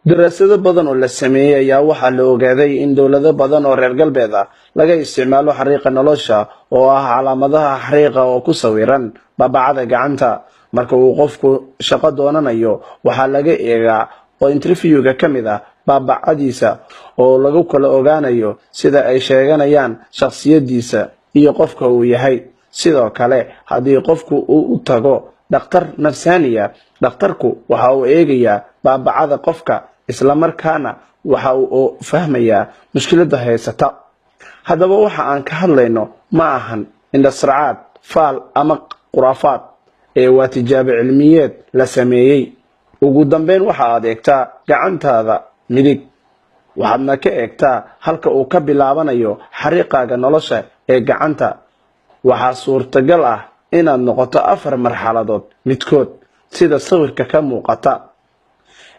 Daraasado badan oo la sameeyey ayaa waxaa la ogaaday in dowlado badan oo reer galbeed ah laga isticmaalo xariiqa nolosha, oo ah calaamadaha xariiqa oo ku sawiran baabacada gacanta. Marka uu qofku shaqo doonanayo, waxaa laga eegaa oo interviewga ka mid ah baabacadiisa, oo lagu kala ogaanayo sida ay sheeganayaan shakhsiyadiisa iyo qofka uu yahay. Sidoo kale, haddii qofku uu u tago dhakhtar nafsaaniya, dhakhtarku waxa uu eegayaa baabacada qofka, islamarkaana waxa uu fahmayaa mushkiladda haysata. Haddaba, waxa aan ka hadlayno ma ahan indhasracaad, faal ama khuraafaad, ee waa tijaabo cilmiyeed la sameeyey. Ugu dambeyn, waxa aad eegtaa gacantaada midig, waxaadna ka eegtaa halka uu ka bilaabanayo xariiqaaga nolosha ee gacanta. Waxaa suurtagal ah inaad noqoto afar marxaladood midkood, sida sawirka ka muuqata.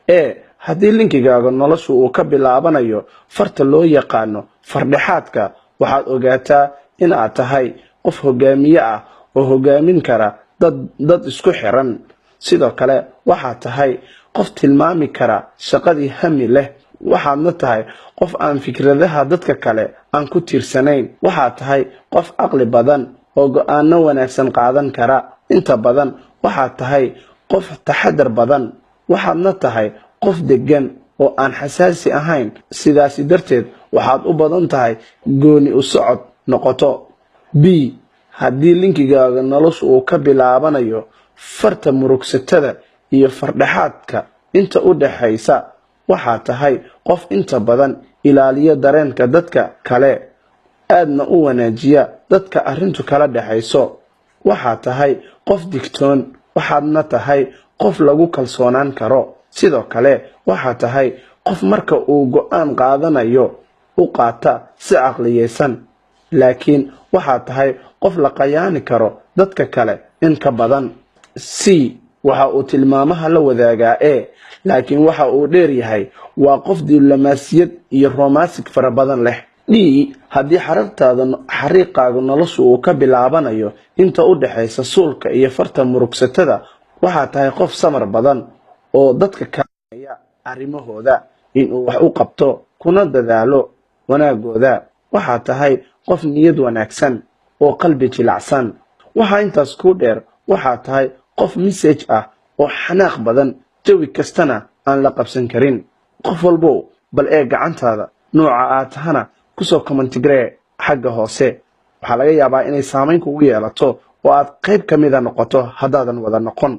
Ee haddii linkigaaga noloshu uu ka bilaabanayo farta loo yaqaano fardhexaadka, waxaad ogaataa in aad tahay qof hogaamiye ah oo hogaamin kara dad isku xiran. Sidoo kale, waxaad tahay qof tilmaami kara shaqadii, hami leh, waxaadna tahay qof aan fikradaha dadka kale aan ku tiirsanayn. Waxaad tahay qof caqli badan oo go'aano wanaagsan qaadan kara. Inta badan waxaad tahay qof taxadar badan, waxaadna tahay qof deggan oo aan xasaasi ahayn. Sidaasi darteed, waxaad u badan tahay gooni u socod noqoto. B, haddii linkigaaga noloshu uu ka bilaabanayo farta murugsatada iyo fardhexaadka inta u dhaxaysa, waxaad tahay qof inta badan ilaaliya dareenka dadka kale, aadna u wanaajiya dadka arrintu kala dhexayso. Waxaad tahay qof digtoon, waxaadna tahay qof lagu kalsoonaan karo. Sidoo kale, waxaad tahay qof marka uu go'aan qaadanayo u qaata si caqliyeysan, laakiin waxaad tahay qof la qayaani karo dadka kale in ka badan. C, waxa uu tilmaamaha la wadaagaa E, laakiin waxa uu dheer yahay waa qof diblomaasiyad iyo romantic fara badan leh. D, haddii xarartaada xariiqaaga noloshu uu ka bilaabanayo inta u dhexaysa suulka iyo farta murugsatada, waxaad tahay qof samar badan oo dadka kaya arrimahooda inuu wax u qabto kuna dadaalo wanaagooda. Waxaad tahay qof niyad wanaagsan oo qalbi jilacsan. Waxaa intaas kuu dheer, waxaad tahay qof message ah oo xanaaq badan, jawi kastana aan la qabsan karin. Qof walbow, bal ee gacantaada nooca aad tahana kusoo comment garee xagga hoose. Waxaa laga yaabaa inay saamayn kugu yeelato oo aad qayb ka mida noqoto haddaadan wada noqon.